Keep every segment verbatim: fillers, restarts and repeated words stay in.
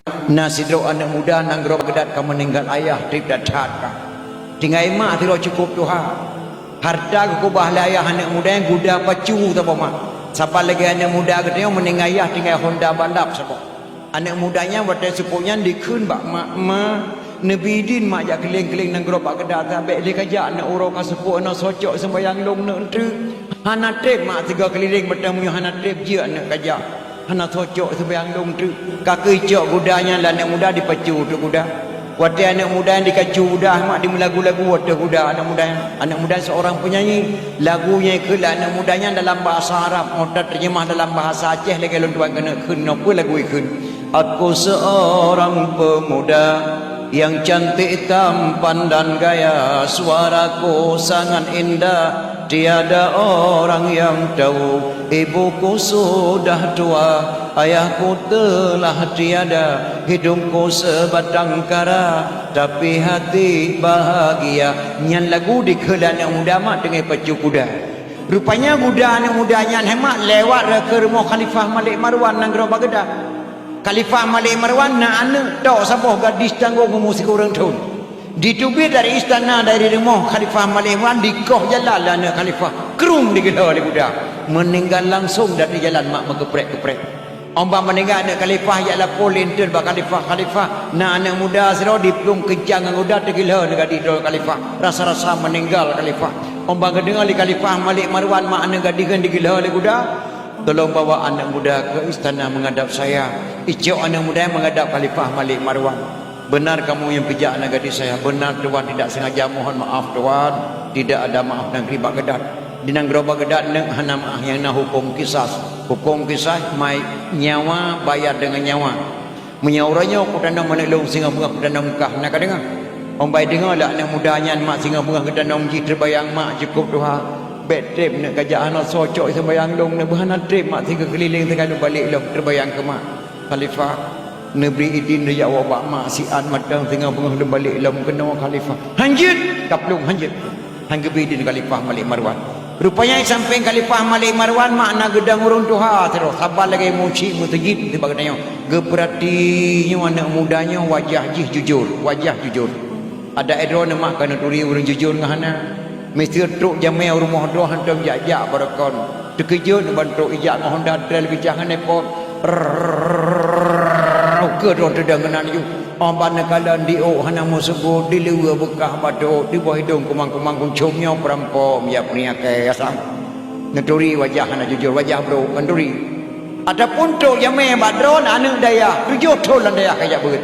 Na sidroe aneuëk muda nanggroe Baghdad ka meuninggai ayah, treb that-that ka. Tinggai mak sidroe cukôp tuha. Hareuta geukeubah lé ayah aneuëk muda nyan guda pacu saboh mak. Saban lagée aneuëk muda geutanyoe meuninggai ayah tinggai honda balap saboh. Aneuëk muda nyan watée seupôt nyan dikheun bak mak, "Ma, neubi idin mak jak keuléng-keuléng nanggroe Baghdad, bék lé kajak aneuëk uroe ka seupôt, na socok seumbahyang lôn neuk treuk." "Hana treb mak, sigoe keulileng batang meunyoe hana treb jeuet aneuëk kajak." "Hana socok seumbahyang lôn treuk." Ka geucok guda nyan lé aneuëk muda dipacu ateueh guda. Watée aneuëk muda nyan dikacu guda, mak dimeulagu-lagu ateueh guda aneuëk muda nyan. Aneuëk muda seorang penyanyi. Lagu nyang ikheun lé aneuëk muda nyan dalam bahasa Arab, meuteurjeumah dalam bahasa Aceh lagée lôn tuan keuneuk kheun nyoe peue lagu ikheun. Aku seorang pemuda yang cantik tampan dan gaya, suaraku sangat indah, tiada orang yang tahu. Ibuku sudah tua, ayahku telah tiada, hidungku sebatang kara, tapi hati bahagia. Nyan lagu dikheun lé aneuëk muda mak teungoh pacu guda. Rupanya guda aneuëk muda nyan hai mak lewat rot keu rumoh Khalifah Malik Marwan nanggroe Baghdad. Khalifah Malik Marwan na aneuëk tok saboh gadis tanggong umu sikureueng thon. Diteubiet dari istana, dari rumoh Khalifah Malik Marwan, dikoh jalan lé aneuëk khalifah. Krum digeulhö lé guda. Meuninggai langsong dari jalan mak meukeuprék-keuprék. Óh ban meuninggai aneuëk khalifah jak lapor linteun bak khalifah, "Khalifah, na aneuëk muda sidroe diplueng keuncang ngon guda teugeulhö lé gadis droe khalifah. Rasa-rasa meuninggai khalifah." Óh ban geudeungoe lé Khalifah Malik Marwan mak aneuëk gadis nyan digeulhö lé guda, "Tolong bawa anak muda ke istana menghadap saya." Icok aneuëk muda nyan menghadap Khalifah Malik Marwan. "Benar kamu yang pijak anak gadis saya?" "Benar tuan, tidak sengaja, mohon maaf tuan." Tidak ada maaf negeri Baghdad. Di nanggroe Baghdad nyan hana maaf, nyang na huköm kisas. Huköm kisas, mai nyawa bayar dengan nyawa. Meunyoe uroe nyoe kutanom aneuëk lôn singoh beungoh kutanom kah, na kadeungoe? Óh ban deungoe lé aneuëk muda nyan mak singoh beungoh geutanom jih teubayang mak cukôp tuha. "Bék treb neuk kajak, hana socok seumbahyang lôn neuk, hana treb mak sigoe keulileng, sigoe lôn balek lom teubayang keu mak." "Khalifah, neubri idin neujak woe bak mak siat mantong singoh beungoh lôn balek lom keunoe Khalifah." "Hanjeuet!" Kaplueng hanjeuet. Han geubri idin Khalifah Malik Marwan. Rupanya sampéng Khalifah Malik Marwan mak na geudong ureuëng tuha sidroe saban lagée mucik meuseujid nibak geutanyoe. Geupeurati nyoe aneuëk muda nyoe wajah jih jujur, wajah jujur. Adak droeneuh mak ka neuturi ureuëng jujur ngon hana. Miseue trok jamé u rumoh droe hantom jak-jak barokon. Teukeujot ban trok ijak ngon honda trail geujak ngon airport. Rrrr, ukeue droe teudong keunan ju. Óh ban neukalon di ôk hana meuseubot, di luweue beukah bak teuôt, di bawah idong kumang-kumang guncom nyoe peurampok meujak peuriakai asam. Neuturi wajah hana jujur, wajah brok kan turi. Ataupun trok jamé bak droeneuh aneuëk dayah, tujoh thon lam dayah kajak beuet.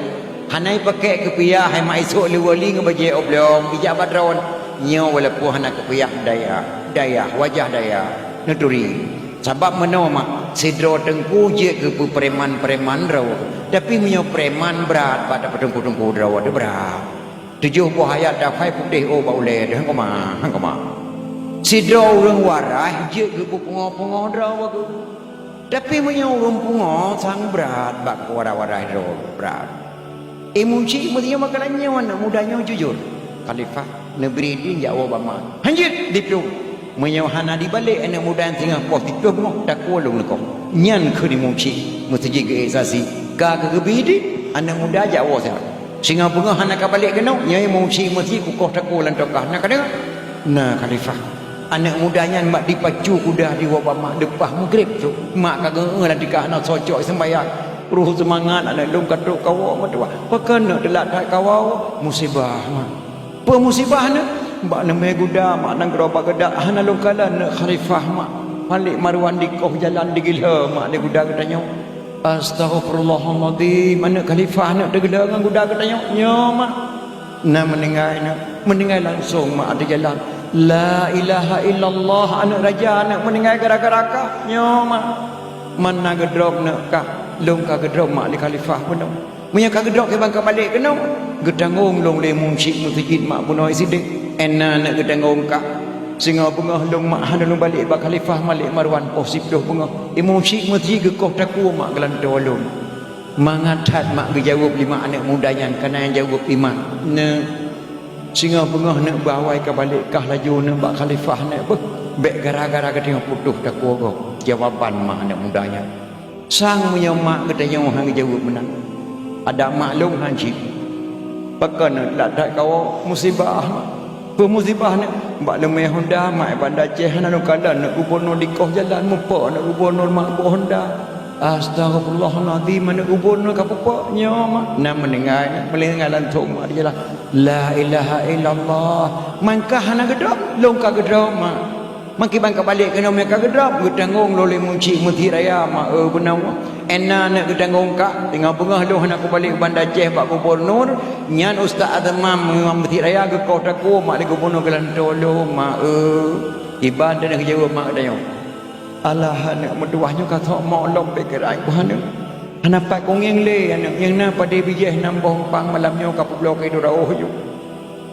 Hana ipakék keupiah, hai mak isok lé wali ngon bajée oblong, ijak bak droeneuh. Nyoe walaupun hana keupiah dayah, dayah, wajah dayah, neuturi. Sabab meunoe mak, sidroe teungku jeuet geupeu preman-preman droe, tapi meunyoe preman brat bak tapeuteungku-teungku droe teuh brat. Tujoh boh ayat dafai putéh ôk bak ulée teuh, han koma, han koma. Sidroe ureuëng waras jeuet geupeu pungoe-pungoe droe bagoe. Tapi meunyoe ureuëng pungoe sang brat bak keu waras-waras droe brat. Imeum Syik meusinyuem makanan nyoe aneuëk muda nyoe jujur. Khalifah, neubri idin jak woe bak mak. Hanjeuet diplueng. Meunyoe hana dibalek aneuëk muda nyang singoh poh siplôh beungoh, takue lôn neukoh. Nyan kheun Imeum Syik meuseujid geuék saksi. Ka keuh geubri idin, aneuëk muda jak woe siat. Singoh beungoh hana ka balek keunoe, nyoe Imeum Syik meuseujid kukoh takue lam tokah. Na kadeungoe? Na Khalifah. Aneuëk muda nyan mak dipacu kuda diwoe bak mak leupah meugreb trok. Mak ka geu-eu lam tikah hana socok seumbahyang. Roh seumangat aneuëk lôn ka trok kawoe meutuwah. Pakon neuk teulat that kawoe? Musibah mak. Peue musibah neuk? Bak neumé guda mak nanggroe Baghdad hana lôn kalon neuk Khalifah mak. Malik Marwan dikoh jalan digeulhö mak lé guda geutanyoe. Astaghfirullahalazim, aneuëk Khalifah neuk teugeulhö ngon guda geutanyoe. Nyoe mak. Na meuninggai neuk, meuninggai langsong mak ateueh jalan. La ilaha illallah, aneuëk raja neuk meuninggai gara-gara kah. Nyoe mak. Man na geudrob neuk kah, lôn ka geudrob mak lé Khalifah bunoe. Meunyoe ka geudrob kiban ka balek keunoe, geutanggong lôn lé Imeum Syik meuseujid mak bunoe sideh. Ena neuk geutanggong kah. Singoh beungoh lôn mak hana lôn balek bak Khalifah Malik Marwan poh siplôh beungoh. Imeum Syik meuseujid geukoh takue mak geulantoe lôn. Mangat that mak geujaweueb lé mak aneuëk muda nyan, kana nyang jaweueb iman. Neuk, singoh beungoh neuk beuawai ka balek kah laju neuk bak Khalifah neuk beuh. Bék gara-gara geutanyoe putôh takue gob. Jawaban mak aneuëk muda nyan. Sang meunyoe mak geutanyoe han geujaweueb meunan. Adak mak lôn han cit. Pakon neuh lat that kawoe musibah. Peue musibah nyoe? Bak leumé Honda mak Banda Aceh hana lôn kalon, nyoe gubunur dikoh jalan, muphom nyoe gubunur mak boh Honda. Astagfirullahalazim, nyoe gubunur ka puphom nyoe mak. Na meuninggai, meuninggai lantung mak di jalan. La ilaha illallah. Man kah hana geudrob, lôn ka geudrob mak. Meukiban ka balek keunoe meuka geudrob, geutanggong lôn lé Munci Meuseujid Raya, ma-, eu, beunawah. Ena neuk geutanggong kah, teungoh beungoh lôn hana kubalek u Banda Aceh bak gubunur, nyan Ustaz Ademam Imam Meuseujid Raya geukoh takue mak lé gubunur geulantoe lôn, ma-, eu. Iban teuneuk geujaweueb mak geutanyoe. Alah, aneuk meutuwah nyoe ka sok mok lom bèk keurai buah aneuk. Hana pat kungieng lé aneuk, nyang na padé bijéh nam boh umpang malam nyoe ka peubloe keu idua raoh ju.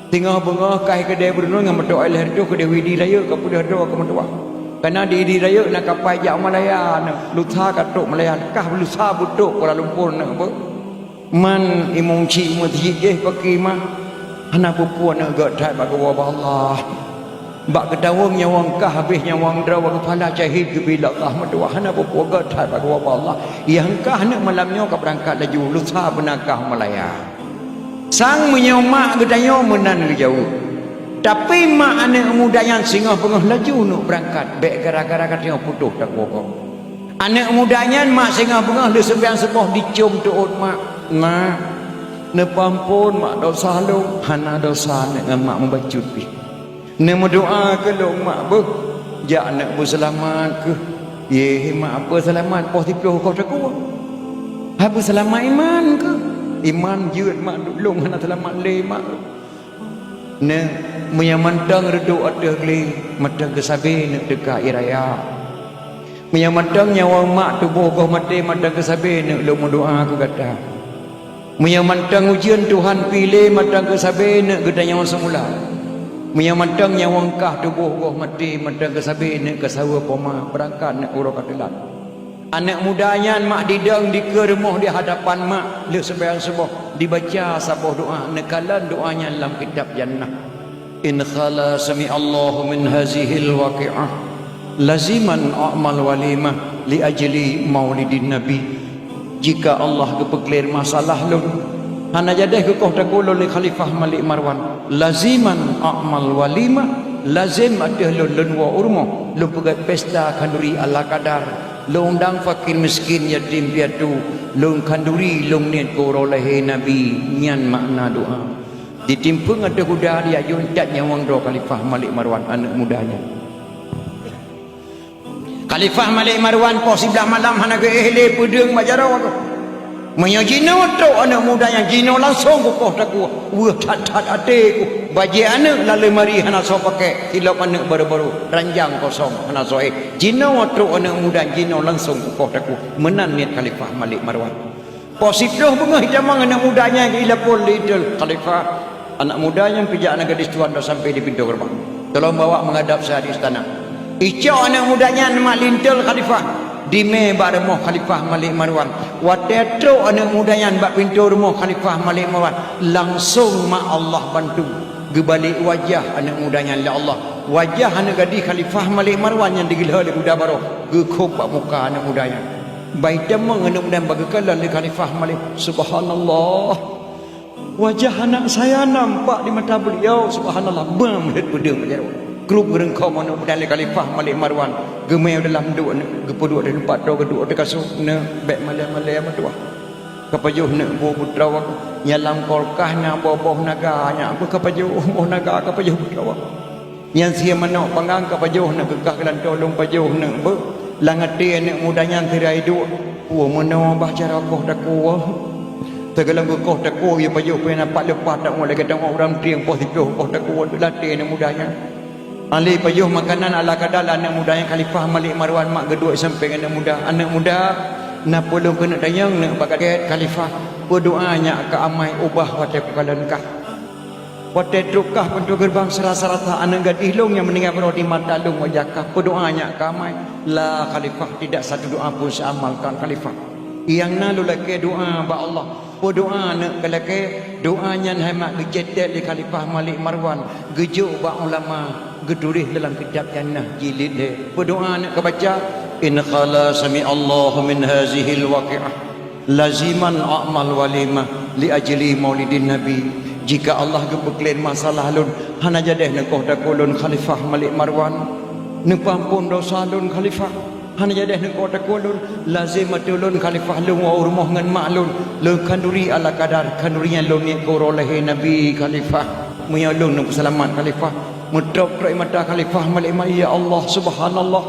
Teungoh beungoh kah keudè beureunoe ngon meutoe lhèe reutôh keudè Widi Rayeuk ka peudeuh droe keu meutuwah. Kareuna di Widi Rayeuk na kapai jak u Malaya, na lusa ka trok Malaya, kah lusa beutrok Kuala Lumpur na beuh. Man imum cik meuseujid jih pakri mah, hana peue-peue na gèt that bak geuwoe bak Allah. Bak geutawöng nyawöng kah habéh nyawöng droe bak geuphala syahid geubri lé Allah meutuwah, hana peue-peue gèt that bak geuwoe bak Allah. Nyang kah aneuk malam nyoe ka beurangkat laju, lusa beuna kah u Malaya. Sang meunyoe mak geutanyoe meunan geujaweueb. Tapi mak aneuk muda nyan singoh beungoh laju neuk beurangkat, bèk gara-gara geutanyoe putôh takue gob. Aneuk muda nyan mak singoh beungoh lheueh seumayang suboh dicôm teuôt mak, "Mak, neupeuamphon mak dosa lôn." "Hana dosa aneuk ngon mak meubacut pih." Neumeudoa keu lôn mak beuh, jak aneuk beuseulamat keuh. Yeh mak beuseulamat poh siplôh koh takue. Hai beuseulamat iman keuh. Iman jeuet mak duek lôn hana seulamat lé mak. Neuk meunyoe mantong reudôk ateueh glé mantong keusabe neuk teuka ie raya. Meunyoe mantong nyawa mak tuboh goh maté mantong keusabe neuk lôn meudoa keu gata. Meunyoe mantong ujeuen Tuhan piléh mantong keusabe neuk geutanyoe seumula. Meunyoe mantong nyawa kah tuboh goh maté mantong keusabe neuk keusaweue poma beurangkat neuk uroe ka teulat. Aneuk muda nyan mak didong dikeue rumoh di hadapan mak lheueh seumayang suboh dibaca saboh doa neukalon doa nyan lam kitab jannah. In khala sami'allahu min hazihil waqi'ah laziman a'mal walimah li ajli maulidin nabi. Jika Allah geupeuklir masalah lôn, hana jadeh geukoh takue lôn lé Khalifah Malik Marwan, laziman a'mal walimah, lazem ateueh lôn lôn woe u rumoh lôn peugét pesta khanduri ala kadar, lôn undang fakir miskin yatim piatu, lôn khanduri lôn niet keu uroe lahé nabi. Nyan makna doa. Ditimpeueng ateueh guda dijak jok that nyawöng droe Khalifah Malik Marwan aneuk muda nyan. Khalifah Malik Marwan poh siblaih malam hana geuéh lé peudeueng bak jaroe. Meunyoe jinoe trok aneuk muda nyan jinoe langsong kukoh takue, weueh that-that até ku. Bajée aneuk lam leumari hana soe paké, silop aneuk barô-barô, ranjang kosong hana soe éh. Jinoe trok aneuk muda jinoe langsong kukoh takue. Meunan niet Khalifah Malik Marwan. Poh siplôh beungoh itamong aneuk muda nyan geulapor lé intel Khalifah. Aneuk muda nyan pih jak na gadis tuan dah sampai di pintoe geureubang. Tolong bawa menghadap saya di istana. Icok aneuk muda nyan mak lé intel Khalifah. Dimé bak rumoh Khalifah Malik Marwan. Watée trok aneuk muda nyan bak pintoe rumoh Khalifah Malik Marwan, langsong mak Allah bantu. Geubalek wajah aneuk muda nyan lé Allah. Wajah aneuk gadih Khalifah Malik Marwan nyang digeulhée lé guda baroe geukhôb bak muka aneuk muda nyan. Ban itamong aneuk muda nyan bak geukalon lé Khalifah Malik. Subhanallah. Wajah anak saya nampak di mata beliau. Subhanallah. Beuh, meuheuet peudeueng bak jaroe. Krup geureungkho aneuk muda lé Khalifah Malik Marwan. Geumé u dalam duek aneuk, geupeuduek di teumpat droe geuduek teuh kasôk, neuk bèk malèe-malèe meutuwah. Ka pajoh neuk boh beutroe, nyang lam kulkas na boh-boh naga nyan beuh ka pajoh, boh naga ka pajoh beutroe. Nyang sie manok panggang ka pajoh neuk keu kah geulantoe lôn pajoh neuk beuh. Lam até aneuk muda nyan sira iduek, "Peue meunoe bah cara koh takue?" Teugohlom geukoh takue, geupajoh peue nyang na pat leupah tangoh lagèe tangoh ureueng trieng poh siplôh koh takue, lam até aneuk muda nyan. Alèh pajoh makanan ala kadar lé aneuk muda nyan, Khalifah Malik Marwan mak geuduek sampéng aneuk muda. "Aneuk muda, na peue lôn keuneuk tanyong neuk bak gét Khalifah, peue doa nyang ka amai ubah watée kukalon kah? Watée trok kah pintoe geureubang, rasa-rasa aneuk gadih lôn nyang meuninggai baroe di mata lôn wajah kah, peue doa nyang ka amai?" "La Khalifah, tidak satu doa pun saya amalkan Khalifah. Nyang na lôn lakée doa bak Allah." "Peue doa neuk ka lakée?" Doa nyan hai mak geucetek lé Khalifah Malik Marwan, geujok bak ulama, geutuléh dalam kitab jannah jilid lhèe. "Peue doa neuk ka baca?" "In khala sami'allahu min hazihil waqi'ah Laziman a'mal walimah li ajli maulidin Nabi. Jika Allah geupeuklén masalah lôn, hana jadeh neukoh takue lôn Khalifah Malik Marwan. Neupeuampon dosa lôn Khalifah, hana jadeh neukoh takue lôn. Lazim ateueh lôn Khalifah lôn woe u rumoh ngon mak lôn. Lôn khanduri ala kadar khanduri nyang lôn niet keu uroe lahé Nabi Khalifah. Meunyoe lôn neupeuseulamat Khalifah, meutrok-trok mata Khalifah Malik Marwan, ya Allah, subhanallah.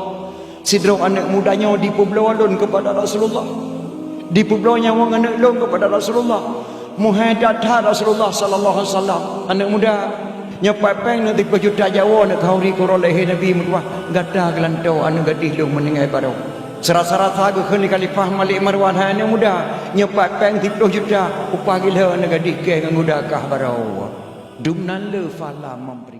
Sidroe aneuëk muda nyoe dipeubloe lôn keupada Rasulullah. Dipeubloe nyawöng aneuëk lôn keupada Rasulullah. Meuhai that-that Rasulullah sallallahu alaihi wasallam. Aneuëk muda, nyoe pat péng neuk siplôh juta jawoe neuk khanduri keu uroe lahé Nabi meutuah, gata geulantoe aneuëk gadih lôn meuninggai baroe. Seurasa-rasa geukheun lé Khalifah Malik Marwan, hai aneuëk muda, nyoe pat péng siplôh juta, upah gila aneuëk gadih kèe ngon guda kah baroe. Dum nan le fala memberi.